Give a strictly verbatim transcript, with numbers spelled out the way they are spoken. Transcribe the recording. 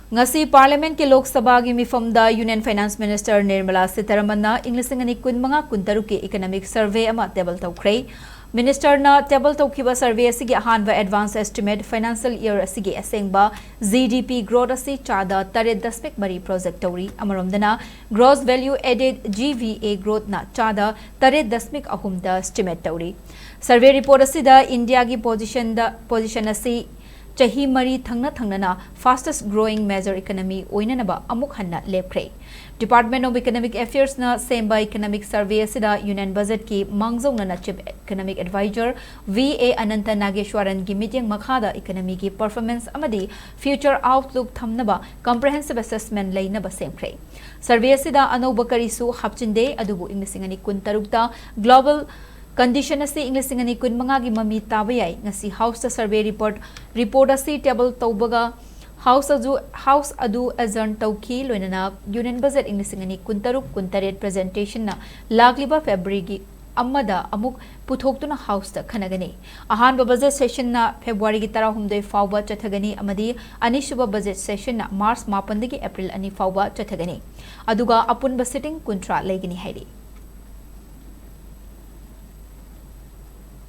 ꯉꯁꯤ Parliament ꯀꯤ ꯂꯣꯛ ꯁꯚꯥꯒꯤ ꯃꯤꯐꯝꯗ Union Finance Minister Nirmala Sitharaman ꯅ ꯏꯪ ꯂꯤꯁꯤꯡ ꯑꯅꯤ ꯀꯨꯟꯃꯉꯥ ꯀꯨꯟꯇꯔꯨꯛ ꯀꯤ economic survey ꯑꯃ table ꯇꯧꯈ꯭ꯔꯦ꯫ Minister ꯅ table ꯇꯧꯈꯤꯕ survey ꯑꯁꯤꯒꯤ ꯑꯍꯥꯟꯕ advance estimate financial year ꯑꯁꯤꯒꯤ ꯑꯁꯦꯡꯕ G D P growth ꯑꯁꯤ ꯆꯥꯗ ꯇꯔꯦꯠ ꯗꯁꯃꯤꯛ ꯃꯔꯤ project ꯇꯧꯔꯤ꯫ ꯑꯃꯔꯣꯝꯗꯅ gross value added, G V A growth ꯅ ꯆꯥꯗ ꯇꯔꯦꯠ ꯗꯁꯃꯤꯛ ꯑꯍꯨꯝꯗ estimate ꯇꯧꯔꯤ꯫ Survey report ꯑꯁꯤꯗ ꯏꯟꯗꯤꯌꯥꯒꯤ position ꯗ, position ꯑꯁꯤ ꯆꯍꯤ ꯃꯔꯤ ꯊꯪꯅ ꯊꯪꯅꯅ fastest growing major economy ꯑꯣꯏꯅꯅꯕ ꯑꯃꯨꯛ ꯍꯟꯅ ꯂꯦꯞꯈ꯭ꯔꯦ꯫ Department of Economic Affairs ꯅ ꯁꯦꯝꯕ economic survey ꯑꯁꯤꯗ Union Budget ꯀꯤ ꯃꯥꯡꯖꯧꯅꯅ Chief Economic Advisor V A Ananta Nageshwaran ꯒꯤ ꯃꯤꯠꯌꯦꯡ ꯃꯈꯥꯗ economy ꯒꯤ performance ꯑꯃꯗꯤ future outlook ꯊꯝꯅꯕ comprehensive assessment ꯂꯩꯅꯕ ꯁꯦꯝꯈ꯭ꯔꯦ꯫ Survey ꯑꯁꯤꯗ ꯑꯅꯧꯕ ꯀꯔꯤꯁꯨ ꯍꯥꯞꯆꯤꯟꯗꯦ, ꯑꯗꯨꯕꯨ ꯏꯪ ꯂꯤꯁꯤꯡ ꯑꯅꯤ ꯀꯨꯟꯇꯔꯨꯛꯇ global condition ꯑꯁꯤ ꯏꯪ ꯂꯤꯁꯤꯡ ꯑꯅꯤ ꯀꯨꯟꯃꯉꯥꯒꯤ ꯃꯃꯤ ꯇꯥꯕ ꯌꯥꯏ꯫ ꯉꯁꯤ House ꯇ survey report, report ꯑꯁꯤ table ꯇꯧꯕꯒ House ꯑꯗꯨ, House ꯑꯗꯨ adjourn ꯇꯧꯈꯤ, ꯂꯣꯏꯅꯅ Union Budget ꯏꯪ ꯂꯤꯁꯤꯡ ꯑꯅꯤ ꯀꯨꯟꯇꯔꯨꯛ ꯀꯨꯟꯇꯔꯦꯠ presentation ꯅ ꯂꯥꯛꯂꯤꯕ February ꯒꯤ ꯑꯃꯗ ꯑꯃꯨꯛ ꯄꯨꯊꯣꯛꯇꯨꯅ House ꯇ ꯈꯟꯅꯒꯅꯤ꯫ ꯑꯍꯥꯟꯕ budget session ꯅ February ꯒꯤ ꯇꯔꯥꯍꯨꯝꯗꯣꯏ ꯐꯥꯎꯕ ꯆꯠꯊꯒꯅꯤ ꯑꯃꯗꯤ ꯑꯅꯤꯁꯨꯕ budget session ꯅ March ꯃꯥꯄꯟꯗꯒꯤ April ꯑꯅꯤ ꯐꯥꯎꯕ ꯆꯠꯊꯒꯅꯤ꯫ ꯑꯗꯨꯒ ꯑꯄꯨꯟꯕ sitting ꯀꯨꯟꯊ꯭ꯔꯥ ꯂꯩꯒꯅꯤ ꯍꯥꯏꯔꯤ꯫